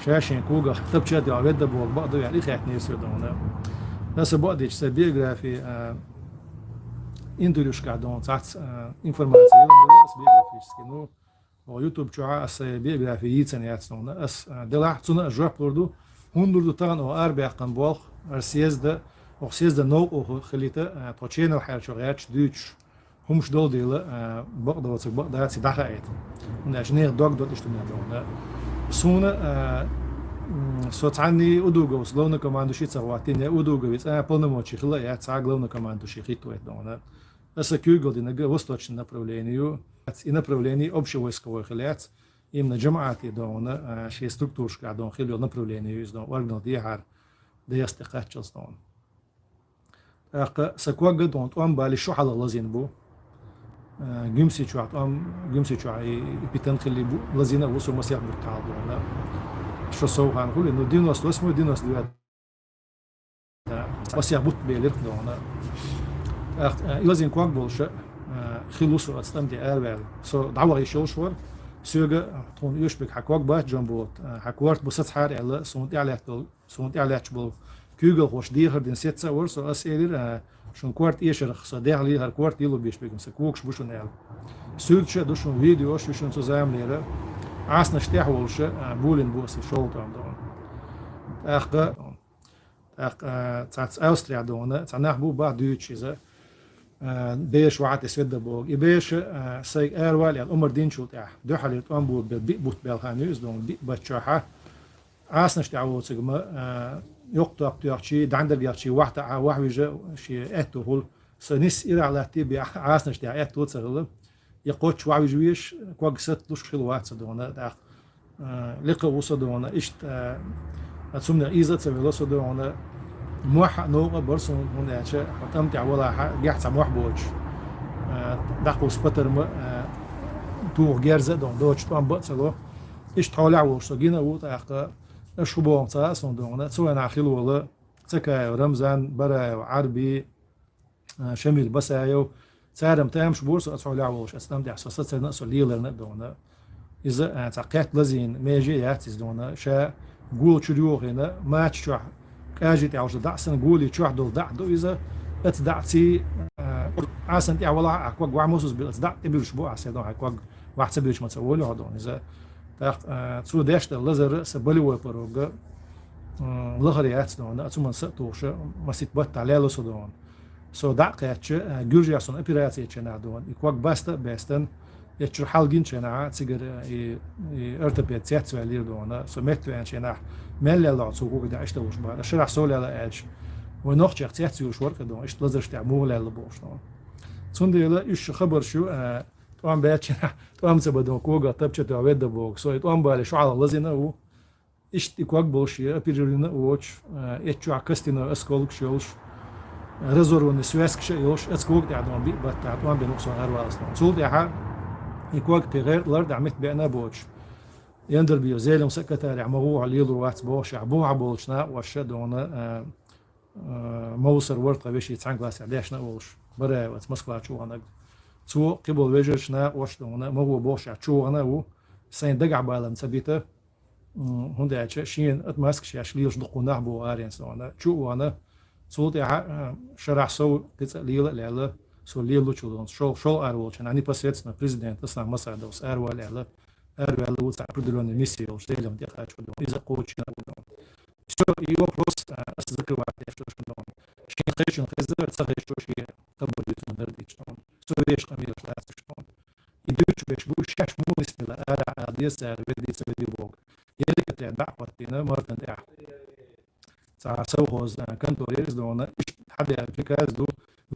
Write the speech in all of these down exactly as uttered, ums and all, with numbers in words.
Ша шен когах тапчат йоагӀа ведда боху бакъ ду аьлла, и хаьттинера соьга дона. Аса бакъ дича, сан биографи, а, интервьюшкахь дона цхьацца, а, информаци йолуш аса биографически. Ну, оха YouTube чохь аса биографи йийцина яц дона. Ас, а, делахь, цунна ас жоп лур ду, хӀунда лур ду тахана оха арабаьккхина болх, аса съезда, оха съезда новкъа хилийта, а, тхо ченал хьаьрчо гӀерташ дуьйцуш, хӀумаш долу дела, а, бакъ доцург бакъ дац и дӀахаийта. ХӀунда аьлча нехан дог дот иштта хӀума дона. Суна, а, м, со цхьанний Удуговс главный командующий ца хӀоттийна, я Удуговец, а, полномочий хила а яц, цхьа главный командующий хӀитта вайта дона. Аса куьйгалла динарг восточный направление ю. И направление общевойсковой хила яц, именно жамаӀате дона, а, шен структурашкахь дона хила йолу направление ю иза дона, органал дехьара дехьа тӀе кхаччалц дона. ТӀаккха сан ког а дона тӀом бале шо хьалха лазийна бу. Э, Гуьмси чохь тӀом, Гуьмси чохь и, и питана хилли бу, лазийна а ву со масех бутт хьалха дона. Шо сов хан хуьлу, ну, девяносто восьмой, девяносто девятый. Да. Масех бутт белира дона. ТӀаккха, э, и лазийна ког болуш, э, хилла ву со оцу тӀам тӀе араваьлла. Со дӀаваха йиш йолуш вара. Соьга, тхуна оьшург хьан ког бац, Джамбулат, э, хьан корта бу сацахьара аьлла, суна тӀаьхьа лаьтталла. Суна тӀаьхьа лаьтташ болу куьйгалхоша дехар дина сецца а вара со, ас элира, а, шун корта эшарх со дехлий, хӀара корта лело беш бегам сан когаш бу шуна аьлла. Суьрташ а ду шуна, видеош а ю шуна цу заманера. Ӏасанаш тӀехь волуш, а, булина бу аса шолгӀа тӀом дона. ТӀаккха, тӀаккха, а, цхьацца Австрия дона, цхьа нах бу бах дуьйцуш иза, а, бераш вахьа тӀе свет дан боху. И бераш, а, сайга аравала аьлла, омра динчул тӀаьхьа, дуьхьалера тӀом бу бел, биъ бутт баьлла хан ю иза дона, биъ баттахь. Ӏасанаш тӀехь воцург ма, а, йоккха топ тоьхчий, дӀандаргехчий, вахьа таӀа, вахьа вижа шен аьтто хуьлу. Сан нисса ирахь латтий бен Ӏасанаш тӀехь аьтто ца хилла. Я кхоччуш вахьа вижа везаш, ког сатталуш хила вац со дона, тӀаккха, а, лекха а ву со дона, иштта, а, цумнех ийза а ца вело со дона. Мохь а новкъа а бара суна, хӀунда аьлча хьо тӀам тӀехь валахь, гехь цхьа мохь боцуш, а, дӀакхуссу патар ма, а, туху герз а дона, доцуш тӀом бан а ца ло. Иштта хьолехь волуш со гина а ву, тӀаккха аша хӀун боху ца хаьа суна дона, цу вайнахь хила волу Цакаев Рамзан, Бараев Ӏарби, а, Шамил Басаев. Цара-м тамаш бора со оцу хьолехь волуш, аса тӀам тӀехь со сацарна а, со леларна а дона. Иза, а, цхьа кхетта лазийна меже а яц иза дона. Ша гула чуьра йохийна, мача чохь, кӀажи тӀехь волуш дӀа а санна, гули чохь долу дӀа а ду иза. Аца дӀа а ций, а, Ӏасан тӀехь валахь а, ког вахьа мосазза била, аца дӀа а тӀебуьлуш бу ахь, сан дона, хьайн ког вахьа ца буьлуш ма ца волу хьо дона иза. ТӀаккха, а, цо деш долу лазар а сан болевой порог а, м, лахара яц дона, а цу ман са а тухуш, масийтта баттахь лелла со дона. Со дӀа а кхаьчча, а, Гуьржехь суна операци ечу хенахь дона, и ког баста а баьстина, эцчуьра хьалгинчу хенахь, цигара и, и ортопед цецваьллера дона, со меттавеанчу хенахь, мел лелла хьо цу кога тӀехь иштта луш бара, шарахь сов лелла аьлча, вай нохчех цецвуьйлуш вара-кх дона, иштта лазарш тӀехь муха лелла бохуш дона. Цундела уьш шу хабарш ю, а, тӀом баьлча хенахь, тӀом ца бан дона, когах тапча тоьхна ведда боху. Со и тӀом бале шо хьалха лазийна а ву. Иштта и ког болуш, я оперирована а воцуш, а, эцчохь костяной осколкаш йолуш, разорванный связкаш а йолуш, аца кога тӀехь дона биъ баттахь тӀом бина ву со араваллалц дона. Цул тӀаьхьа и ког кхин гӀертар тӀехь меттабеана а боцуш, Яндарбиев Зелимхас а катарехь ма гӀо хьо лелор вац бохушехь, бухахь болчу накъоша а дона, а, а, Мовсар вара тхан вешин цхьаьна классехь дешна а волуш, Бараев аца Москва чу ваханарг. Цо кхин болу вежарша накъоша а дона, ма гӀо бохушехь чу вахана а ву, сайн дагахь баларна ца бита, м, хӀунда аьлча шена отмазкаш еш лелаш дуккха нах бу аренца дона, чу а вахана. Цул тӀаьхьа, а, шарахь сов кхин цкъа лела а лаьлла, со леллачул дона, шол, шол ара волчу непосредственно президент Аслан Масхадовс аравала аьлла, араваьлла ву цхьа определённая миссия йолуш, Зелимхан тӀекхачо дона, иза кхочушйина а ву дона. Всё, и вопрос, а, аса закрывать деш долуш дона. Шен хезачун хезара, ца хезачо шен хабар дуьйцуш дара дийцуш дона. Со вешан къамелаш дац уьш дона. И дуьйцуш берш бу, шаьш муха нисделла ара а деза цара, ведий ца ведий боху. Ерриг а тӀе дӀа а хӀоттийна, мартан тӀехь. Цхьа совхоз, а, контора иза дона, иштта хьабеара приказ ду,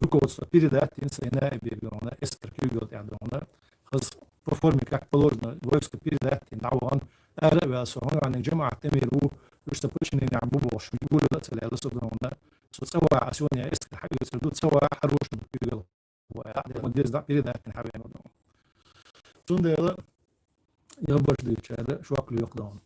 руководство передать дина сайн наибе дона, эскар куьйгалла тӀехь дона. Хаза по форме, как положено, войска передать дина дӀавахана, ара а ваьлла со, хӀунда аьлча жамаӀат тӀе мийр ву, уьш сан подчиненехь бу бохуш, гулал а ца лаьлла со дона. Со цӀа ваха, ас юха эскар хьаоьцур ду, цӀа ваха хьан рушан куьйгалла. Вай а деза дӀа передать дина хьавеана дона. Цундела я хабарш дуьйцучара шок лоькху дона.